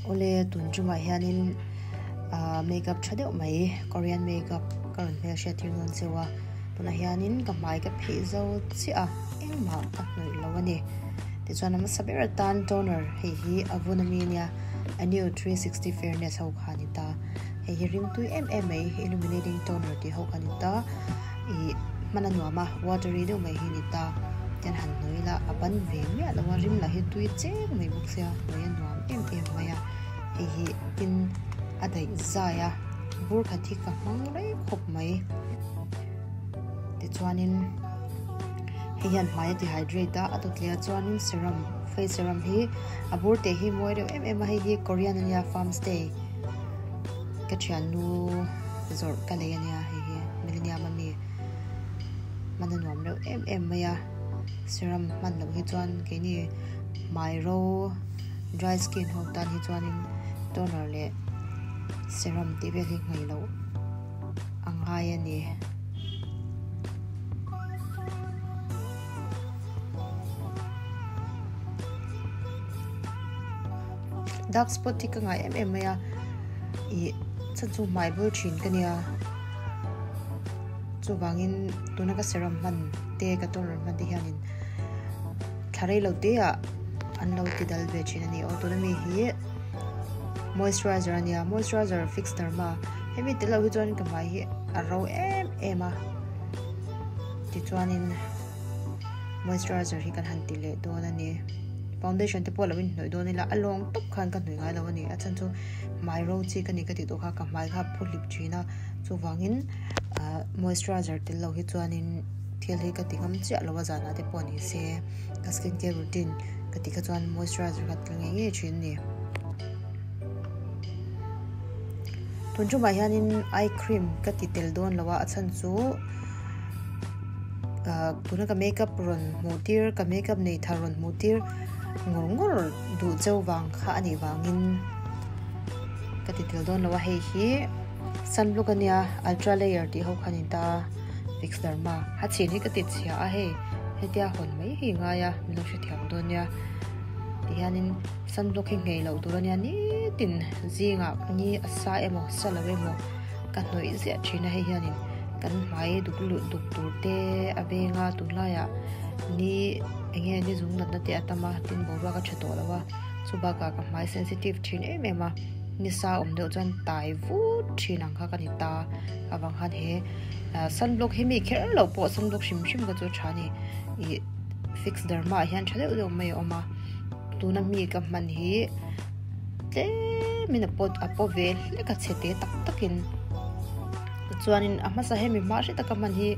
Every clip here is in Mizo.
Awle tun tumah hianin ah makeup tha deuh mai korean makeup ka rawn hmelhriat tir dawn cheu a tunah hianin ka hmai ka phih zo chiah a engmah ka hnawih lo a ni tichuan a hmasa ber atan toner hei hi a vun ami ania a new 360 fairness ho kha a ni ta hei hi rimtui em em mai illuminating toner tih ho kha a ni ta ih hman a nuam a watery deuh mai hi a ni ta tian han hnawih ila a ban ve miah lo a rim lah hi tui cheng mai bawk sia hnawih a nuam em em mai a hei hi tin a daih zai a bur khat hi ka hmang rei khawp mai tichuanin hei hian hmai a ti hydrate a a dawt leh ah chuanin serum face serum hi a bur teh hi mawi reuh em em a hei hi korean ania farm stay ka thiannu zawrh ka lei ania hei hi millennium ami hman a nuam reuh em em mai a serum hman loh hi chuan keini hmai ro dry skin ho tan hi chuanin toner leh serum tih vel hi nghei loh a ngai a ni. Dark spot hi ka ngai em em mai a ih chhan chu hmai bul thin ka nia chuvangin tuna ka serum hman te ka toner hman te hianin thla rei lo te ah an lo ti dal ve thin a ni aw tuna mi hi moisturizer a nia moisturizer fix derma hemi tel loh hi chuan ka hmai hi a ro em em a tichuanin moisturizer hi kan han ti leh dawn a ni foundation te pawh lo inhnawih dawn ila a lawng tawp khan ka hnawih ngai lo a ni a chhan chu hmai ro chi ka ni ka tih tawh kha ka hmai kha a phu hlip thin a chuvangin ah moisturizer tel lo hi chuanin thil hi ka ti ngam chiah lo a zanah te pawh ni se ka skin care routine ka tih kha chuan moisturizer ka tel ngei ngei thin a ni. Tun tumah hianin eye cream ka ti tel dawn lo a a chhan chu ah tuna ka makeup rawn hmuh tir ka makeup nei thar rawn hmuh tir ngawr ngawr duh cheu vang kha a nih vangin ka ti tel dawn lo a hei hi sunblock a nia ultra layer tih ho kha a ni ta fix derma a chhin hi ka ti chhia a hei hetia hawn mai hi ngai a min lo hrethiam dawn nia tihianin. Sunblock hi nghei loh tur a nia nitin zingah ni a sa emaw sa lo emaw ka hnawih ziah thin a hei hianin kan hmai duk luh duk tur te a veng a tunlaiah ni eng nge ni zung natna te a tam a tin boruak a tha tawh lo a chubakah ka hmai sensitive thin em em a ni sa awm deuh chuan tai vut thin ang kha ka ni ta avang khan he sunblock hi mi kher loh pawh sunblock hrim hrim kha chu a tha a ni ih fix derma ah hian tha deuh deuh mai a awm a. Tuna mi ka hman hi tlemin a pawt a paw ve hlek a chhe te tak takin chuanin a hmasa hemi hma hre taka hman hi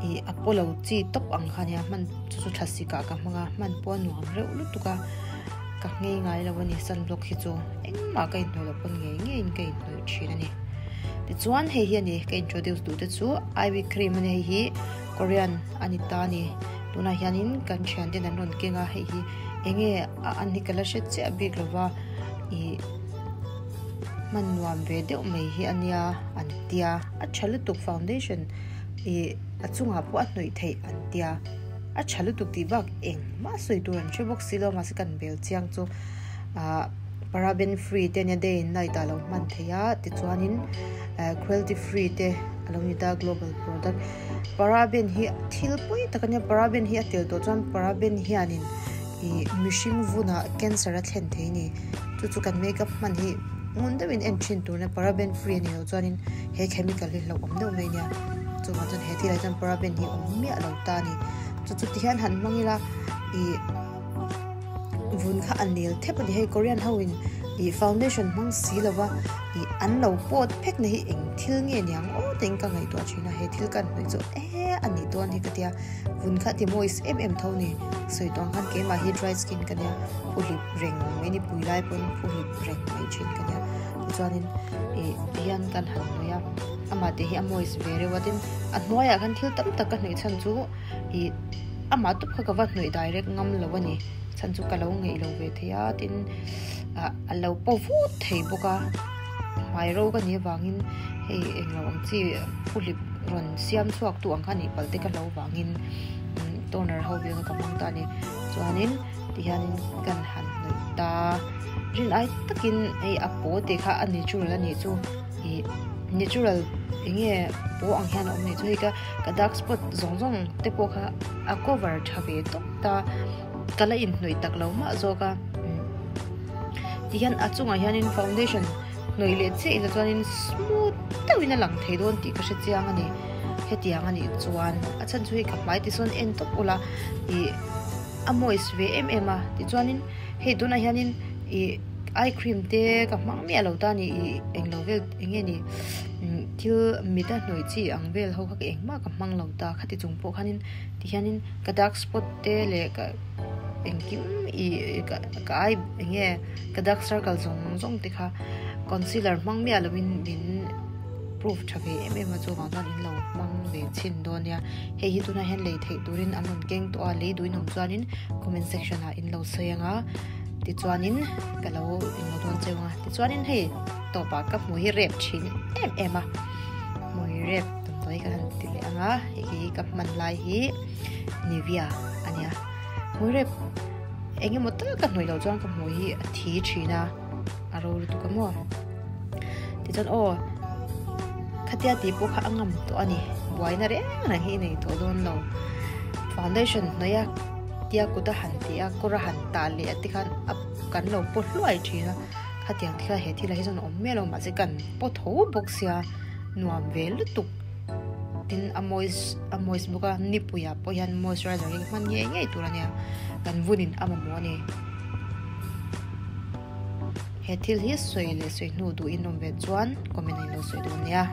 ih a paw lo chi tawp ang kha ania hman chu chu tha sikah ka hmang a hman pawh a nuam reuh lutuk a ka nghei ngai lo a ni sunblock hi chu engmah ka inhnawih loh pawn ngei ngeiin ka inhnawih thin a ni tichuan hei hi a ni ka introduce duh te chu ivy cream a ni hei hi Korean a ni ta a ni. Tunah hianin kan thianten an rawn keng a, hei hi enge a an hi ka la hre chiah bik lo va, ih hman nuam ve deuh mai hi a nia an tia, a tha lutuk foundation ih a chungah pawh a hnawih theih an tia, a tha lutuk tih bak engmah sawi tur an hre bawk si lo mahse kan bel chiang chu ah paraben free te ania day and night ah lo hman theih a tichuanin cruelty free te a lo ni ta global product. Paraben hi thil pawi tak a nia paraben hi a tel tawh chuan paraben hianin ih mihring vunah cancer a thlen thei a ni chu chu kan makeup hman hi ngun deuhin en thin tur nia paraben free a nih loh chuanin he chemical hi hlauhawm deuh mai a nia chuvang chuan he thilah chuan paraben hi awm miah lo ta a ni chu chu tihian han hmang ila ih. Vun kha a nel thep a ni hei Korean ho in ih foundation hmang si lova ih an lo pawt phek na hi eng thil nge niang aw teng ka ngaihtuah thin a he thil ka an hnawih chu e a nih dawn hi ka tia vun kha ti moist em em tho ni sawi tawng khan keimah hi dry skin ka nia phuhlip reng mai ni pui lai pawn phuhlip reng mai thin ka nia tichuanin ih tihian kan han hnawih a amah te hi a moist ve reuh a tin a hnuaiah khan thil tam tak ka hnawih chhan chu. Ih amah tawp kha ka va hnawih direct ngam lo a ni chhan chu ka lo ngeih lo ve thei a tin ah a lo paw vut thei bawk a hmai ro ka nih avangin hei englo ang chi phuhlip rawn siam chhuak tu ang kha nih palh te ka hlo vangin toner ho vel kha ka hmang ta a ni chuanin tihianin kan han hnawih ta. Rin ai takin hei a paw tih kha a natural a nih chu ih natural eng nge paw ang hian a awm nih chu hei ka ka dark spot zawng zawng te pawh kha a cover tha ve tawp ta ka la inhnawih tak lo mah zawk a tihian a chungah hianin foundation hnawih leh chiah ila chuanin smooth deuhin a lang thei dawn tih ka hre chiang a ni hetiang a nih chuan a chhan chu hei ka hmai ti sawn en tawp ula ih a moist ve em em a tichuanin hei tunah hianin ih eye cream te ka hmang miah lo ta a ni ih englo vel eng nge ni thil mit a hnawih chi ang vel ho kha engmah ka hmang lo ta khati chung pawh khanin tihianin ka dark spot te leh ka engkim ih ka ka eye eng nge ka dark circle zawng zawng te kha concealer hmang miah lovin min proof tha ve em em a chuvang chuan in lo hmang ve chhin dawn nia hei hi tunah hian lei theih turin an rawn keng tawh a lei duhin awm chuanin comment section ah in lo sawi ang a tichuanin ka lo in lo dawn cheu ang a tichuanin hei tawpah ka hmui hi rep thin em em a hmui rep damdawi ka han ti leh ang a hei hi ka hman lai hi Nivea a nia hmui rep eng emaw tal ka hnawih loh chuan ka hmui hi a thi thin a a ro lutuk a maw tichuan aw khatia tih pawh kha a ngam tawh a ni buaina reng reng hi i nei tawh dawn lo foundation hnuaia tia kut a han tih a kawr a han tah leh a te khan a kan lo paw hluai thin a khatiang thil a he thil ah hi chuan a awm miah lo mahse kan paw tho bawk sia nuam ve lutuk tin a moist a moist bawk a nipui ah pawh hian moisturizer hi hman ngei ngei tur a nia kan vunin a mamawh a ni. He thil hi sawi leh sawi hnu duhin awm ve chuan comment a inlo sawi dawn nia.